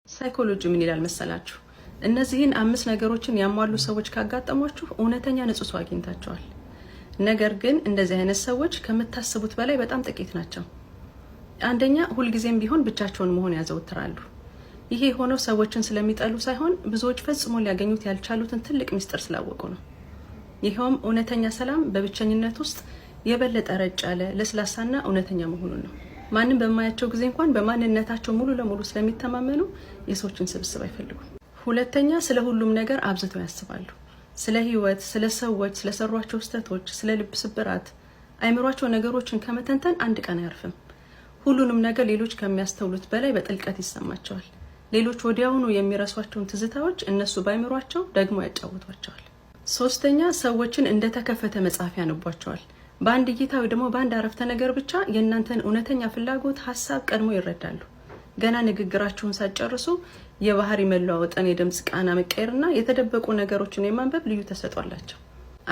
ሳይኮሎጂ ምን ይላል መሰላችሁ? እነዚህን አምስት ነገሮችን ያሟሉ ሰዎች ካጋጠሟችሁ እውነተኛ ንጹህ ሰው አግኝታቸዋል። ነገር ግን እንደዚህ አይነት ሰዎች ከምታስቡት በላይ በጣም ጥቂት ናቸው። አንደኛ፣ ሁልጊዜም ቢሆን ብቻቸውን መሆን ያዘወትራሉ። ይሄ የሆነው ሰዎችን ስለሚጠሉ ሳይሆን ብዙዎች ፈጽሞ ሊያገኙት ያልቻሉትን ትልቅ ምስጢር ስላወቁ ነው። ይኸውም እውነተኛ ሰላም በብቸኝነት ውስጥ የበለጠ ረጭ ያለ፣ ለስላሳና እውነተኛ መሆኑን ነው። ማንም በማያቸው ጊዜ እንኳን በማንነታቸው ሙሉ ለሙሉ ስለሚተማመኑ የሰዎችን ስብስብ አይፈልጉም። ሁለተኛ፣ ስለ ሁሉም ነገር አብዝተው ያስባሉ። ስለ ሕይወት፣ ስለ ሰዎች፣ ስለሰሯቸው ስህተቶች፣ ስለ ልብ ስብራት አይምሯቸው ነገሮችን ከመተንተን አንድ ቀን አያርፍም። ሁሉንም ነገር ሌሎች ከሚያስተውሉት በላይ በጥልቀት ይሰማቸዋል። ሌሎች ወዲያውኑ የሚረሷቸውን ትዝታዎች እነሱ ባይምሯቸው ደግሞ ያጫውቷቸዋል። ሶስተኛ፣ ሰዎችን እንደተከፈተ መጽሐፍ ያነቧቸዋል። በአንድ እይታ ወይ ደግሞ በአንድ አረፍተ ነገር ብቻ የእናንተን እውነተኛ ፍላጎት፣ ሀሳብ ቀድሞ ይረዳሉ። ገና ንግግራችሁን ሳትጨርሱ የባህሪ መለዋወጥን፣ የድምፅ ቃና መቀየርና የተደበቁ ነገሮችን የማንበብ ልዩ ተሰጥኦ አላቸው።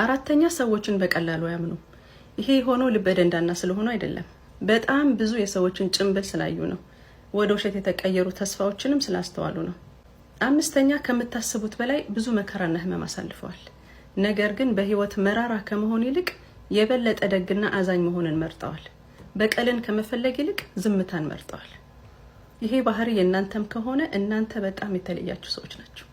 አራተኛ፣ ሰዎችን በቀላሉ አያምኑም። ይሄ የሆነው ልበ ደንዳና ስለሆኑ አይደለም። በጣም ብዙ የሰዎችን ጭንብል ስላዩ ነው። ወደ ውሸት የተቀየሩ ተስፋዎችንም ስላስተዋሉ ነው። አምስተኛ፣ ከምታስቡት በላይ ብዙ መከራና ህመም አሳልፈዋል። ነገር ግን በህይወት መራራ ከመሆን ይልቅ የበለጠ ደግና አዛኝ መሆንን መርጠዋል። በቀልን ከመፈለግ ይልቅ ዝምታን መርጠዋል። ይሄ ባህሪ የእናንተም ከሆነ እናንተ በጣም የተለያችሁ ሰዎች ናቸው።